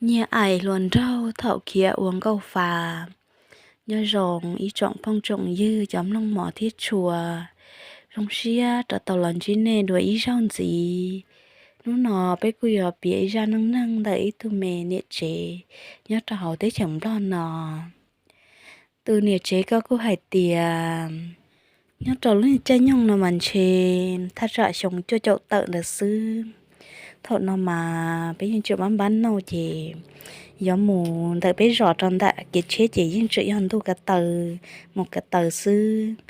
Nyiaj aim hluas nraug thaum khiav ua nkauj fa. Nyob zoo ib tsoom phooj tsoom ywg cov mloog mos thiab tshua, zoo siab rov tau los ntsib nej dua ib zaug ntxiv. Hnub no peb kuj yuav piav ib zaj neej neeg ntawm ib tug me niam tsev nyob rau hauv teb chaws Nplog no. Tus niam tsev ko kuj hais tias nyob rau lub caij nyoog no mas ntshe thaj tsam xyoo cuaj caum tawm ntawd xwb. Thaum no mas peb yeej tseem npab npab nauj ces yuav mus ntawm peb zos rau nram kev tsheb ces yeej tseem yog ntuj ko taw mus ko taw xwb.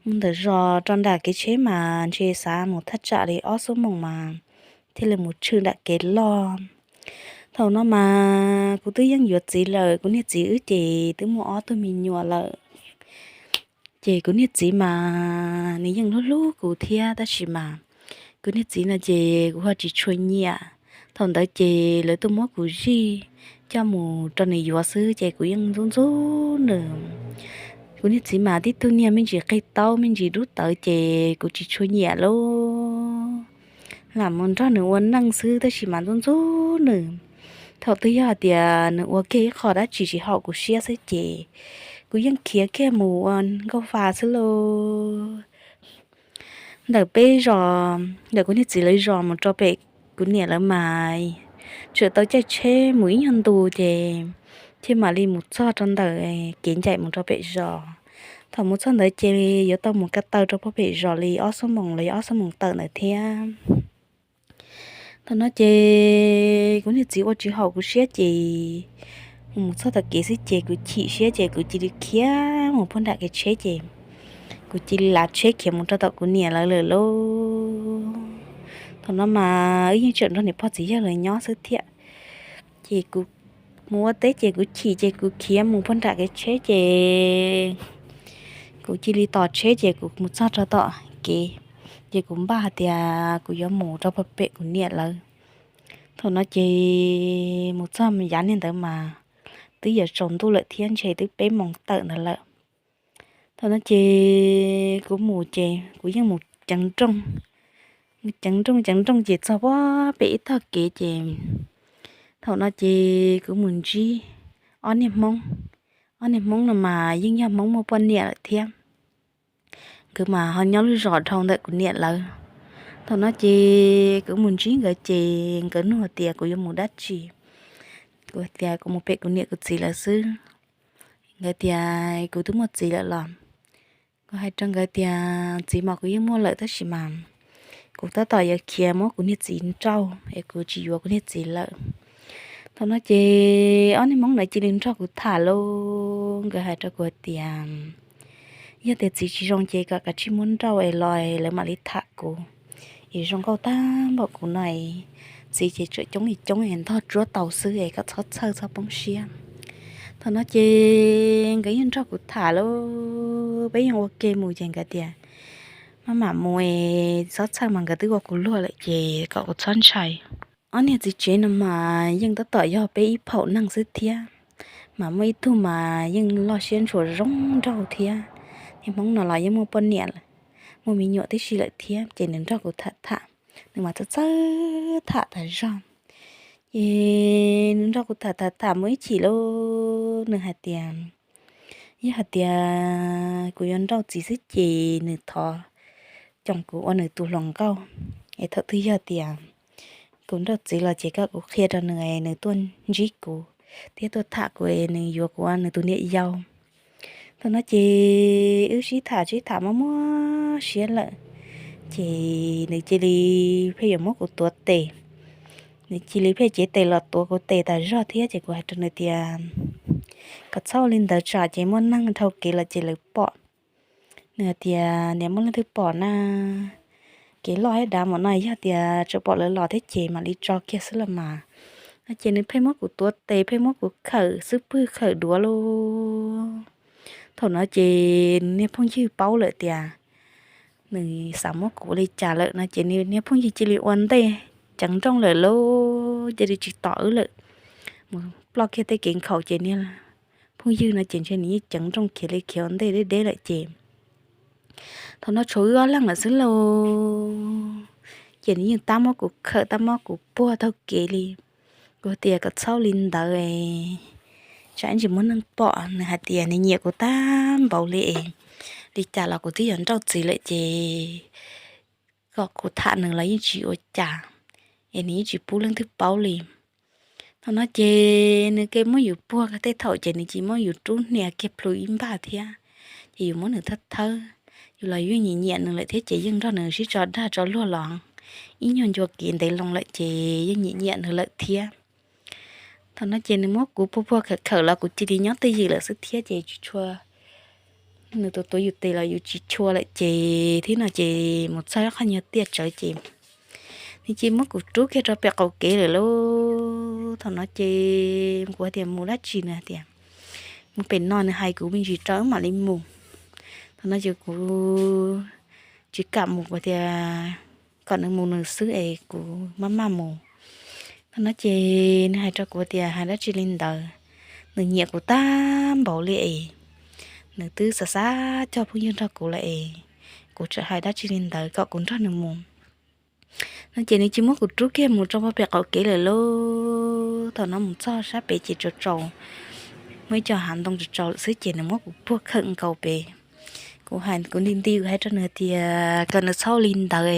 Mus ntawm zos rau nram kev tsheb mas ntshe xav mus thaj tsam li ob xuab moos mas thiaj li mus tshwm nram kev loj. Thaum no mas kuv twb yeej yuav txiv lawm, kuv niag txiv wb ces twb muaj ob tug me nyuam lawm. Ces kuv niag txiv mas nws yeej hlub hlub kuv thiab tab sis mas kuv niag txiv no ces kuv ho tsis tshua nyiam. Thaum ntawd ces lawv tuaj muab kuv zij coj mus rau nws yuav xwb ces kuv yeej ntxub ntxub nws. Kuv niag txiv mas tib tug niag me ntsis qig taub me ntsis dub tawv ces kuv tsis tshua nyiam lauj. Lam mus nrog nws ua neej xwb tab sis mas ntxub ntxub nws. Thaum twg yog hais tias nws ua kiag ib qho dab tsi tsis haum kuv siab xwb ces kuv yeej khiav kiag mus ua nkauj fa xwb lauj. Ntawm peb zos, ntawm kuv niag txiv lawv zos mus rau pem kuv niam lawv mas tseem tau caij tsheb mus ib nyuag ntu ces thiaj mam li mus txog rau ntawm kev ncaim mus rau pem zos. Thaum mus txog ntawd ces yuav tau mus ko taw rau pem zos li ob xuab moos los yog ob xuab moos tawm ntawd thiab. Thaum no ces kuv niag txiv ua tsis haum kuv siab ces mus txog tom kev xwb ces kuv chim siab ces kuv cia li khiav mus puag nram kev tsheb ces kuv cia li lav tsheb khiav mus rau tom kuv niam lawv lawm lauj. Thaum no mas wb yeej tseem nrog niam pog txiv yawg lawv nyob xwb thiab. Ces kuv mus ua teb ces kuv chim ces kuv khiav mus puag nram kev tsheb ces kuv cia li tos tsheb ces kuv mus txog rau tom kev ces kuv npaj hais tias kuv yuav mus rau pem kuv niam lawv. Thaum no ces mus txog yav niag ntawd mas twb yuav tsaus ntuj lawm thiab, ntshe twb peb moos tawm ntawd lawm. Thaum no ces kuv mus ces kuv yeej mus ceev nrooj, ceev nrooj ceev nrooj ces txog puag pem ib tog kev ces thaum no ces kuv mus ntsib ob niag Hmoob. Ob niag Hmoob no mas yeej yog Hmoob muaj poj niam lawm thiab. Nkawd mas ho nyob lub zos dhau ntawm kuv niam lawv. Thaum no ces kuv mus ntsib nkawd ces nkawd nug tias kuv yuav mus dab tsi. Kuv tias kuv mus pem kuv niam kuv txiv lawv xwb. Nkawd tias kuv twb muaj txiv lawm los? Kuv hais rau nkawd tias txiv mas kuv yeej muaj lawm tab sis mas kuv tab tom yuav khiav muab kuv niag txiv nrauj es kuv tsis yuav kuv niag txiv lawm. Thaum no ces ob niag Hmoob ntawd cia li nrog kuv tham lauj. Nkawd hais rau kuv tias yog tias txiv tsis zoo ces kom kav tsij muab nrauj es los lawv mam li tham kuv. Es zoo nkauj tag npaum kuv no, txiv ces tseem coob li coob es ntog tsuab tau xwb es kom txhob txhawj txhob poob siab. Thaum no ces nkawd yeej nrog kuv tham lauj, peb yeej ua ke mus ces nkawd tias maj mam mus es txhob txhawj mas nkawd twb ua kuv luag lawm ces kom kuv txhob ntshai. Ob niag txiv tsev no mas yeej tab tom yog peb ib phaum neeg xwb thiab, mas muaj ib tug mas yeej loj siab ntshua zoo nraug thiab. Niag Hmoob no los yeej muaj poj niam, muaj me nyuam tib si lawm thiab ces nws nrog kuv tham tham, nws mas txawj txawj tham tas zog. Ces nws nrog kuv tham tham tham mus ib chim lauj, nws hais tias yog hais tias kuv yuav nrauj txiv xwb ces nws thov coom kuv ua nws tus hluas nkauj. Es thaum twg yog tias kuv nrauj txiv los ces kom kuv qhia rau nws, nws tuaj ntsib kuv thiab tuaj tham kuv, nws yuav kuv ua nws tus niam yau. Thaum no ces wb sib tham sib tham muaj muaj siab lawm, ces nws cia li pheej yuav muab kuv tuav tes. Nws cia li pheej cev tes los tuav kuv tes tas zog thiab ces kuv hais rau nws tias kom txhob ua li ntawd tsam ces muaj neeg dhau kev los ces lawv pom. Nws hais tias niam muaj leej twg pom na, kev loj thiab dav npaum no yog tias tseem pom lawv los thiab ces mam li tso kiag xwb los mas. No ces nws pheej muab kuv tuav tes pheej muab kuv khawm xwb pwg khawm duav lauj. Thaum no ces niag phooj ywg paub lawm tias nws xav muab kuv ua li cas lawm no ces niag phooj ywg cia li ua ntej ceev nrooj lawm lauj, cia li tsis tos wb lawm. Mus ploj kiag tej kev nkhaus ces niag phooj ywg no ces ntshe nws yeej ceev nrooj khiav li khiav ua ntej deb deb lawm ces thaum no tshuav wb ob leeg lawm xwb lauj. Ces nws yeej tab muab kuv khawm tab muab kuv puag taug kev li. Kuv tias kom txhob li ntawd, tsam ib ntsis muaj neeg pom. Nws hais tias nws nyiam kuv tag npaum li es li cas los kuv twb yuav nrauj txiv lawm ces kom kuv tham nws los yeej tsis ua cas, es nws yeej tsis pub leej twg paub li. Thaum no ces nws kuj muab yus puag tej thaum ces nws cia li muab yus rub hnia kiag plhu ib npag thiab. Ces yus muab nws thawb thawb, yus los yeej nyiam nyiam nws lawm thiab ces yeej nrog nws sib tso dag tso luag los ib nyuag ncua kev ntev loo lawm ces yeej nyiam nyiam nws lawm thiab. Thaum no ces nws muab kuv puag puag khawm khawm los kuv cia li nyob twj ywm lawm xwb thiab ces tsis tshua, nws tuav tuav yus tes los yus tsis tshua lawm ces thiab no ces mus txog ib qho nyuag tiaj tsawv ces nws cia li muab kuv rub kiag rau pem qaum kev lawm lauj. Thaum no ces kuv hais tias mus dab tsi, nws hais tias mus pem no, nws hais kuv me ntsis rau wb mam li mus. Thaum no ces kuv tsis kam mus, kuv tias kom nws mus nws xwb es kuv maj maj mus. Thaum no ces nws hais rau kuv tias hais dab tsi li ntawd, nws nyiam kuv tag npaum li es nws twb xav xav cog phooj ywg nrog kuv lawm es kuv tseem hais dab tsi li ntawd kom kuv nrog nws mus. No ces nws cia li muab kuv rub kiag mus rau pem qaum kev lawm lauj. Thaum no mus txog sab pem ces tsaus tsaus, muaj ib co hav ntoo tsaus tsaus lawm xwb ces nws muab kuv puag khawm nkaus pem. Kuv hais, kuv nti nti kuv hais rau nws tias kom nws txhob li ntawd,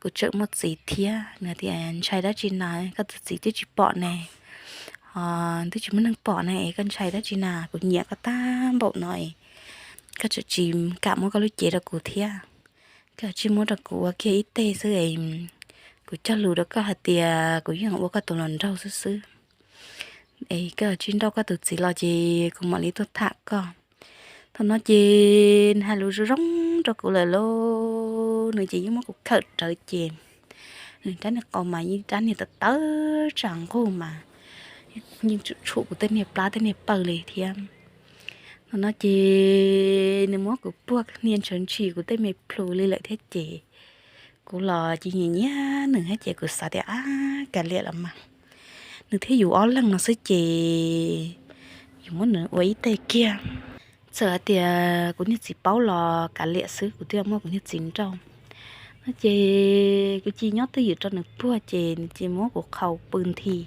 kuv tseem muaj txiv thiab. Nws tias ntshai dab tsi na, koj tus txiv twb tsis pom ne, twb tsis muaj neeg pom ne es koj ntshai dab tsi na, kuv nyiam koj tag npaum no es koj tseem tsis kam muab koj lub cev rau kuv thiab. Koj tsis muab rau kuv ua kiag ib teg xwb es kuv cog lus rau koj hais tias kuv yeej ua koj tus hluas nraug xwb xwb. Es koj tsis nrauj koj tus txiv los ces kuv mam li tuaj tham koj. Thaum no ces nws hais lus zoo zoo rau kuv lawm lauj, nws ces yeej muab kuv khawm rawv ces nws rab niag qau mas yeej rab niag tawv tawv tsa nqug mas yeej tshum tshum kuv tej niag plab tej niag pawg li thiab. Thaum no ces nws muab kuv puag hnia ntshaw ntshis kuv tej me plhu li lawm thiab ces kuv los cia li nyiam nyiam nws thiab ces kuv xav tias ab, kav liam los mas, nws thiab yus ob leeg no xwb ces yus muab nws ua ib teg kiag. Txawm hais tias kuv niag txiv paub los kav liam xwb, kuv twb muab kuv niag txiv nrauj. No ces kuv cia li nyob twj ywm rau nws puag ces nws cia li muab kuv qhau pw nthi.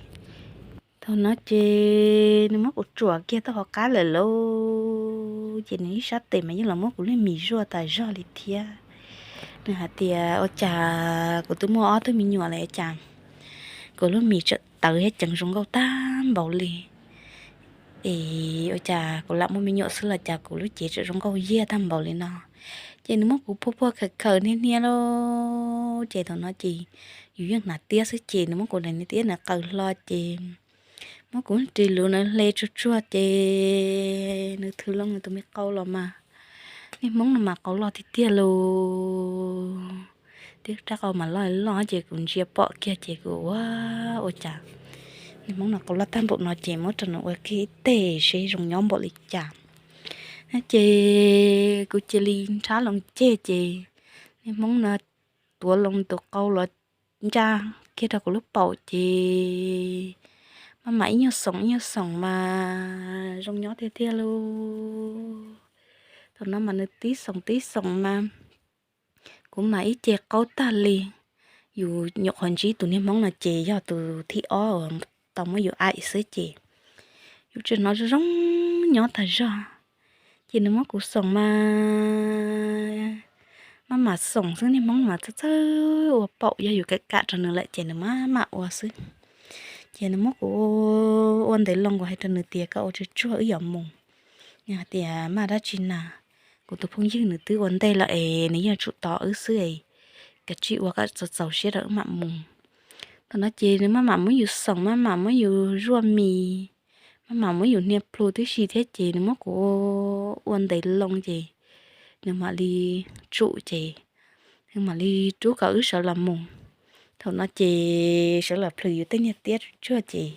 Thaum no ces nws muab kuv tsuam kiag tau hauv qab lawm lauj, ces nws ib sab tes mas yeej los muab kuv lub mis zuaj tas zog li thiab. Nws hais tias ua cas kuv twb muaj ob tug me nyuam lawm ua cas kuv lub mis tseem tawv thiab ceev zoo nkauj tag npaum li. Es ua cas kuv lam muaj me nyuam xwb los cas kuv lub cev tseem zoo nkauj yiag tag npaum li no. Ces nws muab kuv puag puag khawm khawm hnia hnia lauj, ces thaum no ces yus yeej hnav tiab xwb ces nws muab kuv hnav tiab nws qaws hlo ces muab kuv ris lus nws hle tsuag tsuag ces nws thws loo nws tus me qau los mas, niag hmoob no mas qau loj tiag tiag lauj. Twb rab qau mas loj loj ces kuv ntsia pom kiag ces kuv ua, ua cas niag hmoob no qau loj tag npaum no ces muab rau nws ua kiag ib teg seb zoo nyob npaum li cas. No ces kuv cia li nrhab loo ceg ces niag hmoob no tuav loo tus qau los ncaj kiag rau kuv lub paum ces maj mam ib nyuag xoom ib nyuag xoom mas zoo nyob tiag tiag lauj. Thaum no mas nws tib xoom tib xoom mas kuv mas ib ce qaub tag li. Yus nyuam qhuav ntsib tus niag hmoob no ces yog tus thib ob uas tau muab yus aim xwb ces yus tseem hnov zoo zoo nyob tag zog. Ces nws muab kuv xoom mas maj mam xoom xwb, niag hmoob mas txawj txawj ua paum, yog yus kam kam rau nws lawm ces nws maj mam ua xwb. Ces nws muab kuv ua ntev loo, kuv hais rau nws tias koj ua tsuag tsuag wb yuav mus. Nws hais tias maj dab tsi na, kuv tus phooj ywg nws twb ua ntej lawm es nws yeej tsum tos wb xwb es kav tsij ua kom txaus txaus siab rau wb mam mus. Thaum no ces nws maj mam muab yus xoom, maj mam muab yus zuaj mis, maj mam muab yus hnia plhu tib si thiab ces nws muab kuv ua ntev loo ces nws mam li tsum ces nws mam li rub kom wb sawv los mus. Thaum no ces sawv los plhws yus tej niag tiab tsuag ces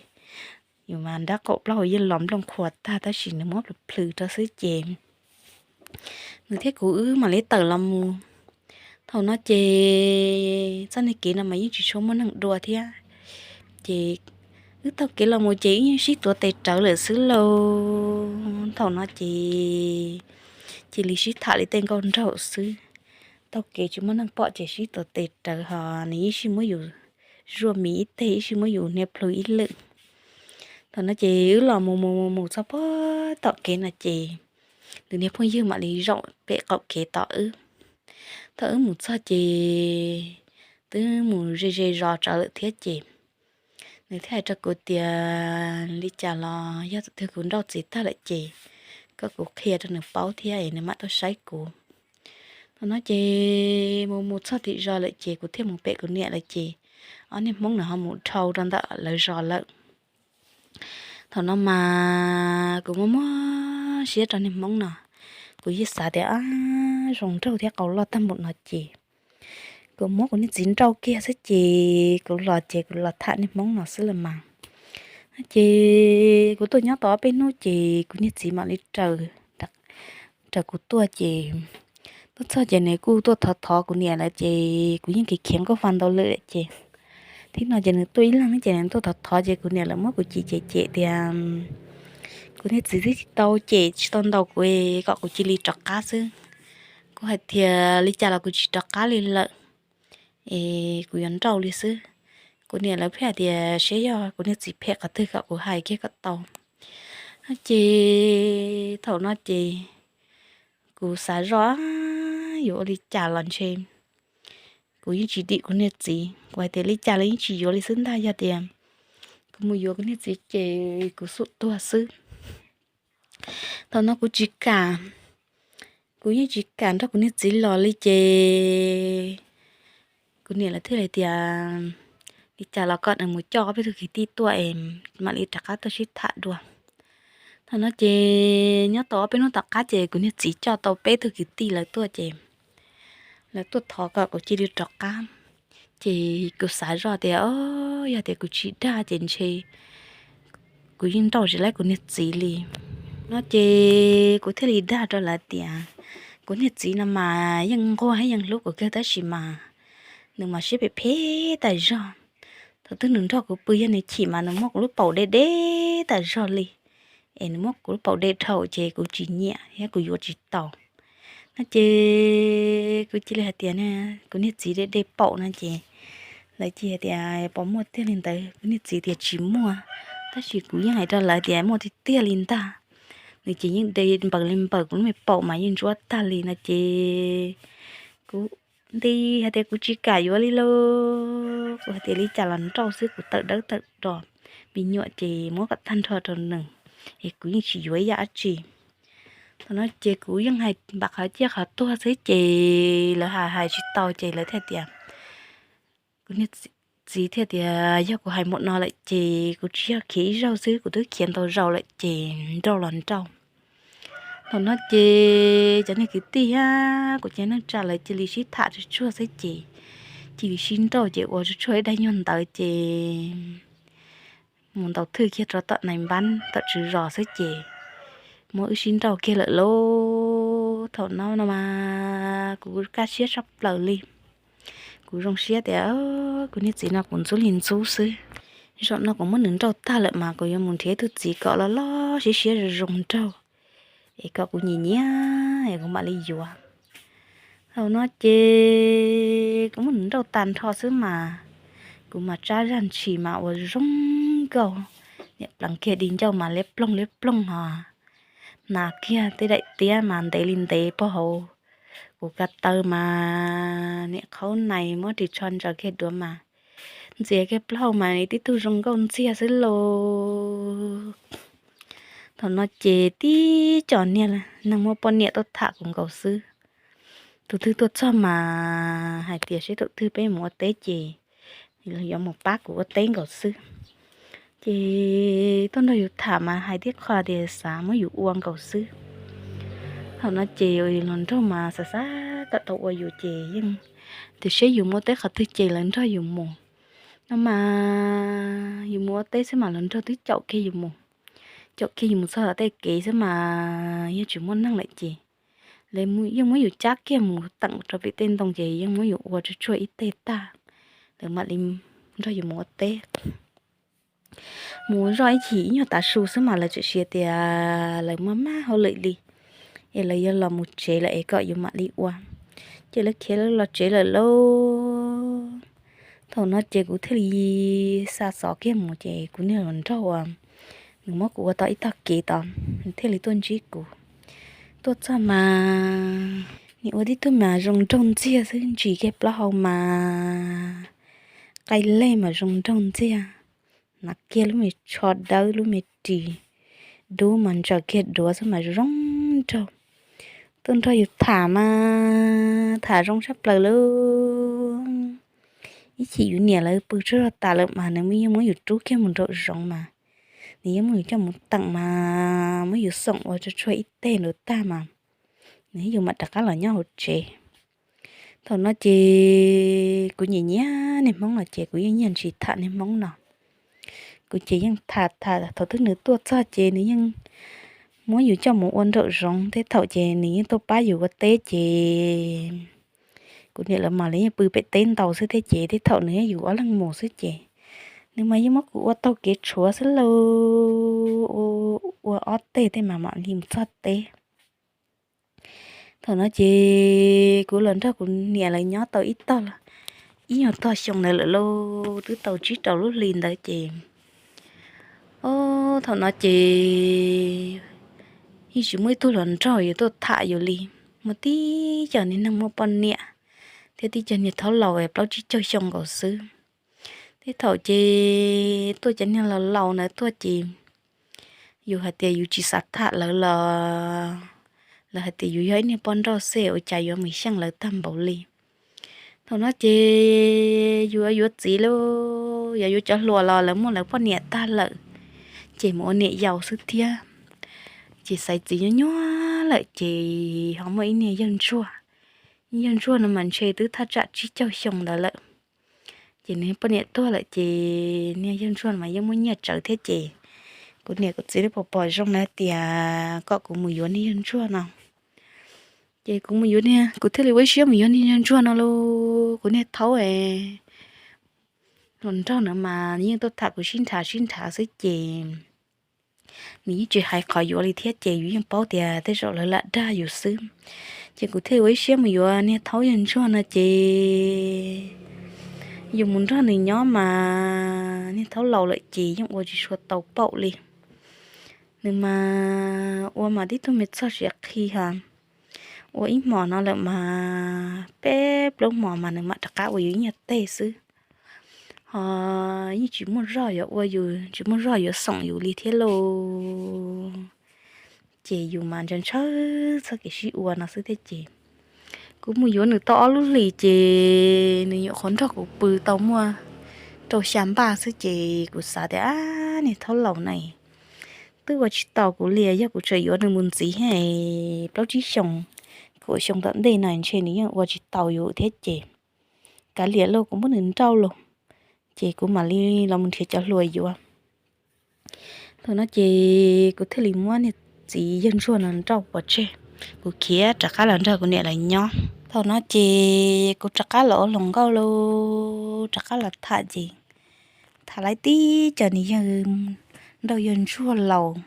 yus mas nrab qaum plaub hau yeej los nplooj qhuav tag tab sis nws muab plhws plhws rau xwb ces nws thiab kuv wb mam li tawm los mus. Thaum no ces txoj niag kev no mas yeej tsis tshua muaj neeg dua thiab. Ces wb taug kev los mus ces wb yeej sib tuav tes rawv lawm xwb lauj. Thaum no ces cia li sib tham li tej nkauj nraug xwb. Taug kev tsis muaj neeg pom ces sib tuav tes rawv ho nws yeej sib muab yus zuaj mis ib teg ib sij muab yus hnia plhu ib lwm. Thaum no ces wb los mus mus mus mus txog pag tom kev no ces nws niag phooj ywg mam li zaum pem qaum kev tos wb. Thaum wb mus txog ces twb mus ze ze zos tsawv lawm thiab ces nws thiaj hais rau kuv tias li cas los yog thaum twg kuv nrauj txiv tag lawm ces kom kuv qhia rau nws paub thiab es nws mam tuaj saib kuv. Thaum no ces mus mus txog tim zos lawm ces kuv thiaj mus pem kuv niam lawm ces ob niag hmoob no ho mus dhau rau ntawm lawv zos lawm. Thaum no mas kuv muaj muaj siab rau niag hmoob no, kuv yeej xav tias zoo nraug thiab qau loj tag npaum no ces kuv muab kuv niag txiv nrauj kiag xwb ces kuv los ces kuv los tham niag hmoob no xwb los mas. Ces kuv tuaj nyob tau ob peb hnub ces kuv niag txiv mam li raws kuv tuaj ces tuaj txog ces nws kuj tuaj thov thov kuv niam lawm ces kuv yeej khiav khiav nkauj fa ntau lawm ces thib no ces nws tuaj ib leeg ces nws tuaj thov thov ces kuv niam lawv muab kuv cem cem cem tias kuv niag txiv twb tsis tau cem tsis tau ntaus kuv kom kuv cia li rov qab xwb. Kuv hais tias li cas los kuv tsis rov qab li lawm es kuv yuav nrauj li xwb. Kuv niam lawv pheej hais tias saib yog kuv niag txiv phem qhov twg kom kuv hais kiag kom tau. Ces thaum no ces kuv xav zoj yuav ua li cas los ntshe kuv yeej tsis dim kuv niag txiv, kuv hais tias li cas los yeej tsis yuav li xwb ntag, yog tias kuv mus yuav kuv niag txiv ces kuv xum tuag xwb. Thaum no kuv tsis kam, kuv yeej tsis kam nrog kuv niag txiv los li ces kuv niam lawv thiaj li tias li cas los kom nws mus coj ob peb tug kwv tij tuaj es mam li rov qab tuaj sib tham dua. Thaum no ces nyob tau ob peb hnub tom qab ces kuv niag txiv coj tau peb tug kwv tij lawv tuaj ces lawv tuaj thov kom kuv cia li rov qab. Ces kuv xav zoj tias o, yog tias kuv tsis dag ces ntshe kuv yeej nrauj tsis laib kuv niag txiv li. No ces kuv thiaj li dag rau lawv tias kuv niag txiv no mas yeej nquag thiab yeej hlub kuv kawg tab sis mas nws mas siab phem phem tas zog. Thaum twg nws nrog kuv pw yog nws chim mas nws muab kuv lub paum de de tas zog li, es nws muab kuv lub paum de dhau ces kuv tsis nyiam thiab kuv yuav tsis tau. No ces kuv cia li hais tias kuv niag txiv de de paum no ces lawv cia hais tias puas muaj tiag li ntawd, kuv niag txiv tias tsis muaj, tab sis kuv yeej hais rau lawv tias muaj tiag tiag li ntag. Nws ces yeej de npaws li npaws kuv lub me paum mas yeej ntsuab tag li no ces kuv nti hais tias kuv tsis kam yuav li lauj, kuv hais tias li cas los nrauj xwb, kuv tawm dawb tawm do, me nyuam ces muab kom tag nrho rau nws es kuv yeej tsis yuav ib yam dab tsi. Thaum no ces kuv yeej hais npam qhov ciaj qhov tuag xwb ces lawv hais hais tsis tau ces lawv thiaj tias, kuv niag txiv thiaj tias yog kuv hais mus no lawm ces kuv tsis yog khiav ib zaug xwb, kuv twb khiav ntau zaus lawm ces nrauj los nrauj. Thaum no ces cov niag kwv tij thiab kuv cov neej tsa lawv cia li sib tham tsuag tsuag xwb ces cia li sib nrauj ces ua tsuag tsuag ib daig nyuag ntawd ces mus ntaus thwj kiag rau tom nais npab tom tswv zos xwb ces muab wb sib nrauj kiag lawm lauj. Thaum no no mas kuv kaj siab tshaj plaws li. Kuv zoo siab tias kuv niag txiv no kuv ntxub li ntxub xwb. Zaum no kuv muab nws nrauj tag lawm mas kuv yuav mus nrhiav ib tug txiv kom loj loj siab siab zoo zoo nraug es kom kuv nyiam nyiam es kuv mam li yuav. Thaum no ces kuv muab nws nrauj tag nrho xwb mas kuv mas tsab zaj ntshis mas ua zoo nkauj, niam pleev kiag di ncauj mas liab ploog liab ploog hos, hnav kiag tej daim tiab mas ntev li ntev pog hauv, kuv ko taw mas niam qhaub nais muab ris tsho ntsaws kiag duav mas ntxias kiag plaub hau mas tib tug zoo nkauj ntxiag xwb lauj. Thaum no ces tib co niag neeg muaj poj niam tuaj tham kuv nkaus xwb. Tus twg tuaj txog mas hais tias seb tus twg peb mus ua teb ces yuav mus pab kuv ua teb nkaus xwb. Ces tuaj nrog yus tham mas hais tib qho tias xav muab yus ua nkaus xwb. Thaum no ces los nraug mas xav xav kom tau ua yus ces yeej tias seb yus mus ua teb qhov twg ces lawv nrog yus mus. No mas yus mus ua teb xwb mas los nraug twb caum kiag yus mus, caum kiag yus mus txog tej kev xwb mas yog tsis muaj neeg lawm ces lawv yeej muab yus cab kiag mus teem rau pem tej ntoo ces yeej muab yus ua tsuag tsuag ib teg tag, lawv mam li nrog yus mus ua teb. Mus zoj ib chim ib nyuag tav su xwb mas lawv tseem hais tias lawv maj maj hauj lwm li es lawv yuav los mus tsev lawm es kom yus mam li ua. Ces lawv khiav lawv los tsev lawm lauj. Thaum no ces kuv thiaj li xa xov kiag mus ces kuv niag hluas nraug uas nws muab kuv ua tau ib tog kev tod, nws thiaj li tuaj ntsib kuv. Tuaj txog mas nws ua tib tug mas zoo nraug ntxiag xwb, ntsis kiag plaub hau mas qaij leg mas zoo nraug ntxiag, hnav kiag lub me tsho dawb lub me ris dub mas ntsaws kiag duav xwb mas zoo zoo nraug. Tuaj nrog yus tham mas tham zoo tshaj plaws li. Ib chim yus niam lawv pw tsaug zog tas lawm mas nws yeej muab yus rub kiag mus nraum zoov mas nws yeej muab yus coj mus teem mas muab yus xoom ua tsuag tsuag ib teg nraud tag mas nws thiab yus mam rov qab los nyob hauv tsev. Thaum no ces kuv nyiam nyiam niag Hmoob no ces kuv yeej nyiag ntsis tham niag Hmoob no. Kuv ces yeej tham tham thaum twg nws tuaj txog ces nws yeej muab yus coj mus ua nraum zoov, tej thaum ces nws yeej tuaj pab yus ua teb ces kuv niam lawv mas lawv yeej pw pem teb ntau xwb thiab ces tej thaum nws yus ob leeg mus xwb ces nws mas yeej muab kuv ua taug kev tshuav xwb lauj, ua ob teg tej mas mam li mus txog teb. Thaum no ces kuv los nrog kuv niam lawv nyob tau ib tog, ib nyuag tog xyoo ntawd lawm lauj, twb tau tsib rau lub hli ntawd ces, o, thaum no ces yeej tsis muaj ib tug hluas nraug yuav tuaj tham yus li. Muaj tib co niag neeg muaj poj niam thiab tib co niag thaub laus plaub tsib caug xyoo nkaus xwb. Tej thaum ces tuaj cov niag laus laus ntawd tuaj ces yus hais tias yus tsis xav tham lawv los lawv hais tias yus yog ib niag poj nrauj xwb ua cas yuav mus xyeej lawv tag npaum li. Thaum no ces yus yuav txiv lauj, yog yuav cov hluas los lawv muaj lawv poj niam tag lawm ces mus ua niam yau xwb thiab. Ces xaiv txiv nyuaj nyuaj lawm ces ho muaj ib niag yawg ntsuag. Yawg ntsuag no mas ntshe twb thaj tsam tsib caug xyoo ntawd lawm. Ces nws poj niam tuag lawm ces niag yawg ntsuag mas yeej muaj nyiaj tsawv thiab ces kuv niam kuv txiv lawv pom pom zoo na tias kom kuv mus yuav niag yawg ntsuag no. Ces kuv mus yuav niag, kuv thiaj li ua ib siab mus yuav niag yawg ntsuag no lauj. Kuv niag thaub hluas nraug na mas nws yeej tuaj tham kuv sib nrhav sib nrhav xwb ces nws yeej tsis hais qhov yuav li thiab ces yus yeej paub tias tej zaum lawv lam dag yus xwb. Ces kuv thiaj ua ib siab mus yuav niag thaub yawg ntsuag no ces yus mus nrog nws nyob mas niag thaub laus lawm ces yeej ua tsis tshua tau paum li. Nws mas ua mas tib tug me txog siav qhi ha, ua ib hmos no lawm mas peb plaub hmos mas nws mam rov qab ua yus ib nyuag teg xwb. Ho yeej tsis muaj zog yuav ua yus, tsis muaj zog yuav xoom yus li thiab lauj. Ces yus mas ntshaw ntshaw txoj kev sib ua no xwb thiab ces kuv mus yuav nws tau ob lub hlis ces nws nyuam qhuav nrog kuv pw tau muaj rau xya npaj xwb ces kuv xav tias, ab, niag thaub laus na twb ua tsis tau kuv li, yog kuv tseem yuav nws mus ntxiv thiab plaub tsib xyoos, kaum xyoo tom ntej no ntshe nws yeej ua tsis tau yus thiab ces kav liam lauj, kuv muab nws nrauj los ces kuv mam li los mus nrhiav cov hluas yuav. Thaum no ces kuv thiaj li muab niag txiv yawg ntsuag no nrauj pov tseg, kuv khiav rov qab los nrog kuv niam lawv nyob. Thaum no ces kuv rov qab los ua hluas nkauj lauj, rov qab los tham ces tham lawv tib cov niag yawg nrauj yawg ntsuag laus,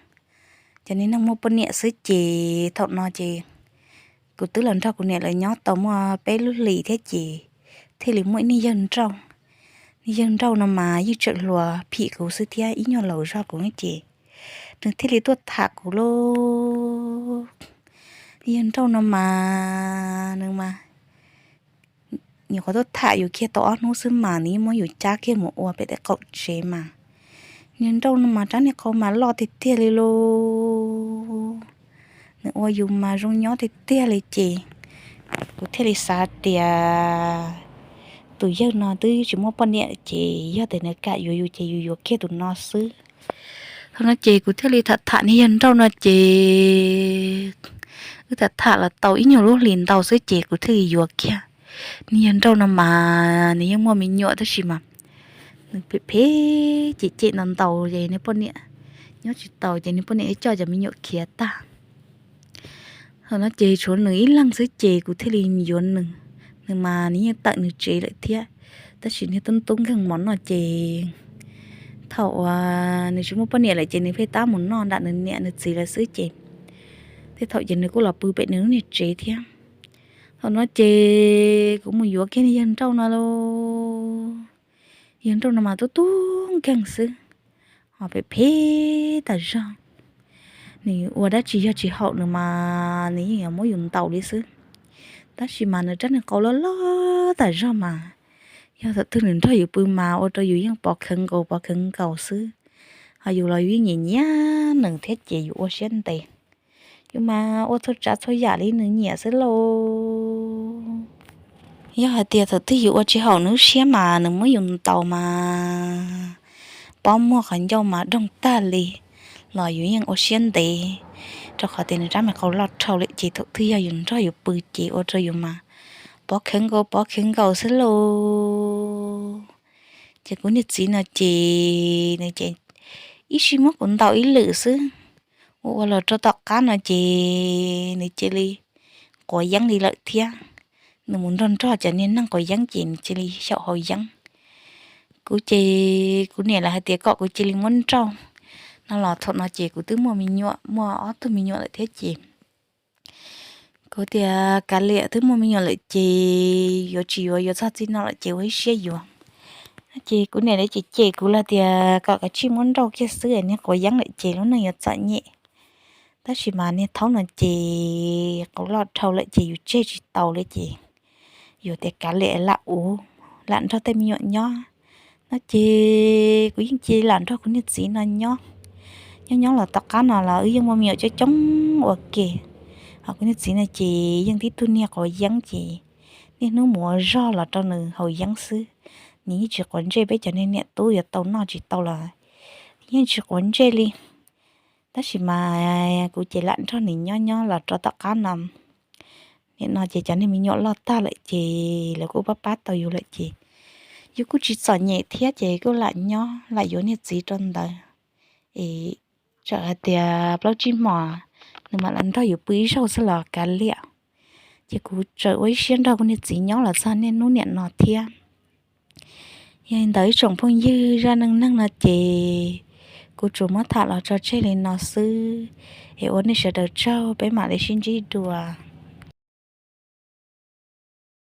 cov niag neeg muaj poj niam xwb ces thaum no ces kuv twb los nrog kuv niam lawv nyob tau muaj peb lub hlis thiab ces thiaj li muaj ib niag yawg nrauj. Niag yawg nrauj no mas yeej tseem hluas phim kuv xwb thiab ib nyuag laus zog kuv ces nws thiaj li tuaj tham kuv lauj. Niag yawg nrauj no mas nws mas nyuam qhuav tuaj tham yus kiag tau ob hnub xwb mas nws yeej muab yus cab kiag mus ua pem tej qaum tsev mas. Niag nrauj no mas rab niag qau mas loj tiag tiag li lauj. Nws ua yus mas zoo nyob tiag tiag li ces kuv thiaj li xav tias tus yawg no twb tsis muaj poj niam ces yog tias nws kam yuav yus ces yus yuav kiag tus no xwb. Thaum no ces kuv thiaj li tham tham niag yawg nrauj no ces wb tham tham los tau ib nyuag lub hlis ntau xwb ces kuv thiaj li yuav kiag. Niag yawg nrauj no mas nws yeej muaj me nyuam tab sis mas nws phem phem cem cem ntau ntau ces niag poj niam nyob tsis tau ces niag poj niam coj cov me nyuam khiav tag. Thaum no ces tshuav nws ib leeg xwb ces kuv thiaj li yuav nws. Nws mas nws yeej tawm nws tsev lawm thiab, tab sis niag tub tub nkeeg mov noj ces thaum uas nws tsis muaj poj niam lawm ces nws pheej tab mus noj nram nws niam nws txiv lawv xwb ces tej thaum ces nws kuj los pw pem nws lub niag tsev thiab. Thaum no ces kuv mus yuav kiag niag yawg nrauj no lauj. Yawg nrauj no mas tub tub nkeeg xwb, ho phem phem tas zog. Nws ua dab tsi yog tsis haum nws mas nws yeej yuav muab yus ntaus li xwb. Tab sis mas nws rab niag qau loj loj tas zog mas, yog thaum twg nws nrog yus pw mas ua rau yus yeej pov khawv nkaus pov khawv nkaus xwb. Ho yus los yus yeej nyiam nyiam nws thiab ces yus ua siab ntev. Yus mas ua txhua tsav txhua yam li nws nyiam xwb lauj. Yog hais tias thaum twg yus ua tsis haum nws lub siab mas nws muab yus ntaus mas pob muag qhov ncauj mas doog tag li, los yus yeej ua siab ntev, rau qhov tias nws rab me qau loj dhau lawm ces thaum twg yog yus nrog yus pw ces ua rau yus mas pov khawv nkaus pov khawv nkaus xwb lauj. Ces kuv niag txiv no ces nws ces ib sij muab kuv ntaus ib lwm xwb, ua ua los rau tom qab no ces nws cia li quav yeeb li lawm thiab. Nws mus nrog nrog cov niag neeg quav yeeb ces nws cia li xyaum haus yeeb. Kuv ces kuv niam lawv hais tias kom kuv cia li muab nrauj no los thaum no ces kuv twb muaj me nyuam, muaj ob tug me nyuam lawm thiab ces kuv tias kav liam, twb muaj me nyuam lawm ces yuav tsis yuav, yuav txog txij no lawm ces ua ib siab yuav. Ces kuv niam lawv cem cem kuv los tias kom kav tsij muab nrauj kiag xwb, niag quav yeeb lawm ces lub neej yuav txom nyem. Tab sis mas niag thaub no ces qau loj dhau lawm ces yus tseg tsis tau li ces yus tias kav liam lam ua, lam nrog tej me nyuam nyob no ces kuv yeej cia li lam nrog kuv niag txiv no nyob. Nyob nyob los tom qab no los wb yeej muaj me nyuam coob coob ua ke. Ho kuv niag txiv no ces yeej tib tug niag quav yeeb ces niaj hnub mus ua zog los rau nws haus yeeb xwb. Nws yeej tsis quav ntsej, peb cov niag niam tub yuav tau noj tsis tau los yeej tsis quav ntsej li. Tab sis mas kuv ces lam nrog nws nyob nyob los rau tom qab no. Nim no ces cov niag me nyuam loj tag lawm ces lawv kuj pab pab tau yus lawm ces yus kuj tsis txom nyem thiab ces kuj lam nyob lam yuav niag txiv rau ntawd. Es txawm hais tias plaub tsib hmos nws mam li nrog yus pw ib zaug xwb los kav liam. Ces kuv tseem ua ib siab nrog kuv niag txiv nyob los txog niaj hnub nim no thiab. Yog li ntawd ib tsoom phooj ywg, zaj neej neeg no ces kuv tsuas muab tham los tso tseg li no xwb, es ua nej sawv daws tsaug, peb mam li sib ntsib dua.